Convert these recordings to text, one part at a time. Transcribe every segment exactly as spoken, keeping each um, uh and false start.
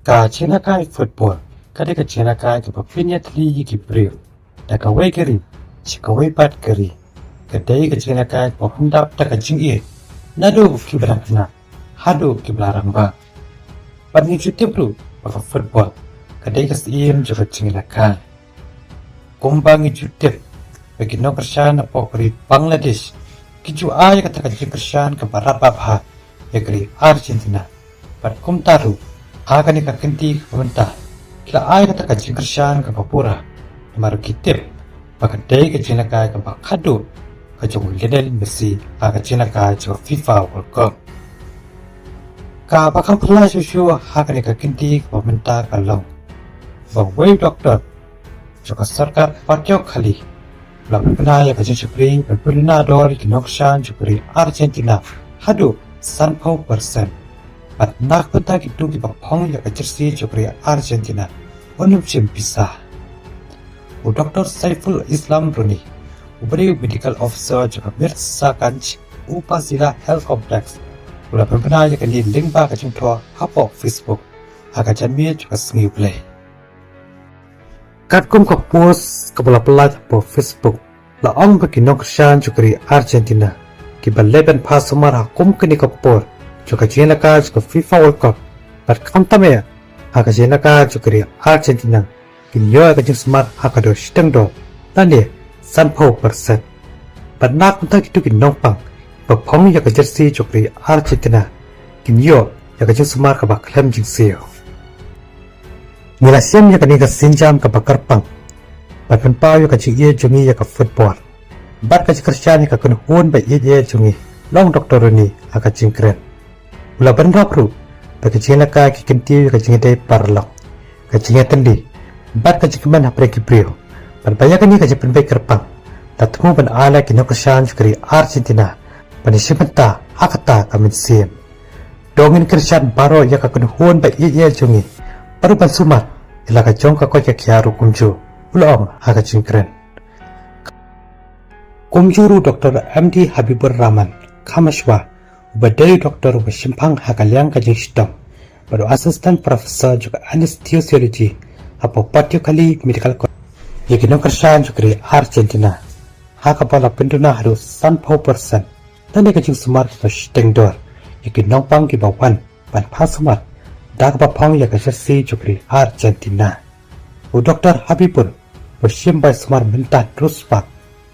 Ka jingïalehkai football ka dei ka jingïalehkai kaba pynïatylli ïa ki briew da kawei ka ri sha kawei pat ka ri. Ka dei ka jingïalehkai kaba pyndap da ka jingïeit naduh kiba dang khynnah haduh kiba la rangbah. Bad ngi ju tip ruh ba ka football ka dei ka syiem jong ka jingïalehkai. Kumba ngi ju tip ba ki nongkyrshan hapoh ka ri Bangladesh ki ju ai kata ka jingkyrshan kaba radbah bha ïa ka ri Argentina. Bad kumta ruh ha kane ka kynti kaba mynta ki la ai kata ka jingkyrshan kaba pura. Namar ki tip ba ka dei ka jingïalehkai kaba khatduh ka jong u Lionel Messi ha ka jingïalehkai jong ka FIFA World Cup. Kaba kham phylla shuh shuh ha kane ka kynti kaba mynta ka long ba uwei u doktor jong ka sorkar Patio Khali u la pynbna ïa ka jingshakri ban pynluna dor ïa ki nongkyrshan jong ka ri Argentina haduh sanphew percent. Bad na ka bynta kito kiba phong ïa ka jersey jong ka ri Argentina un ym shim pisa. U Doktor Saiful Islam Roni, uba dei u medical officer jong ka Mirzaganj Upazila Health Complex, u la pynbna ïa kane lyngba ka jingthoh hapoh Facebook ha ka janmiet jong ka sngi U Blei. Katkum ka post kaba la pyllait hapoh Facebook, la ong ba ki nongkyrshan jong ka ri Argentina kiba leit ban phah sumar ha kum kane ka por jong ka jingïalehkai jong ka FIFA World Cup, bad khamtam eh ha ka jingïalehkai jong ka ri Argentina, kin ïoh ïa ka jingsumar ha ka dor shiteng dor lane sanphew percent. Bad na ka bynta kito ki nongpang ba phong ïa ka jersey jong ka ri Argentina, kin ïoh ïa ka jingsumar kaba khlem jingsiew. Ngi la shim ïa kane ka sienjam kaba kyrpang ban pynpaw ïa ka jingïeit jong ngi ïa ka football bad ka jingkyrshan ïa ka kynhun ba ïeit ïeit jong ngi, la ong Doktor Roni ha ka jingkren. U la bynrap ruh ba ka jingïalehkai ka kyntiew ïa ka jingïadei paralok, ka jingïatylli bad ka jingkmen hapdeng ki briew. Bad ba ïa kane ka jingpynbeit kyrpang la thmu ban ai la ki nongkyrshan jong ka ri Argentina ban ïashim bynta ha kata ka mynsiem. To ngin kyrshan baroh ïa ka kynhun ba ïeit ïeit jong ngi bad ruh ban sumar ïa la ka jong ka koit ka khiah ruh kumjuh, u la ong ha ka jingkren. Kumjuh ruh u Doktor M D Habibur Rahman Khamashwa, uba dei u doktor uba shemphang ha ka liang ka jingshitom bad u Assistant Professor jong ka Anesthesiology hapoh Patio Khali Medical College, ïa ki nongkyrshan jong ka ri Argentina ha kaba la pynduna haduh sanphew percent lane ka jingsumar kaba shiteng dor ïa ki nongpang kiba wan ban phah sumar da kaba phong ïa ka jersey jong ka ri Argentina. U Doktor Habibur u shim bai sumar mynta hynriew spah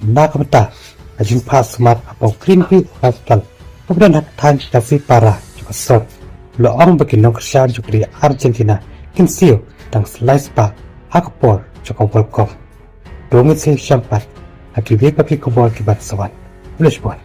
na ka bynta ka jingphah sumar hapoh Greenview Hospital kaba don ha ka thaiñ Tasipara jong ka sor. U la ong ba ki nongkyrshan jong ka ri Argentina kin siew tang sa lai spah ha ka por jong ka World Cup. To ngin sa ïashem pat ha kiwei pat ki khubor kiban sa wan. Khublei shibun.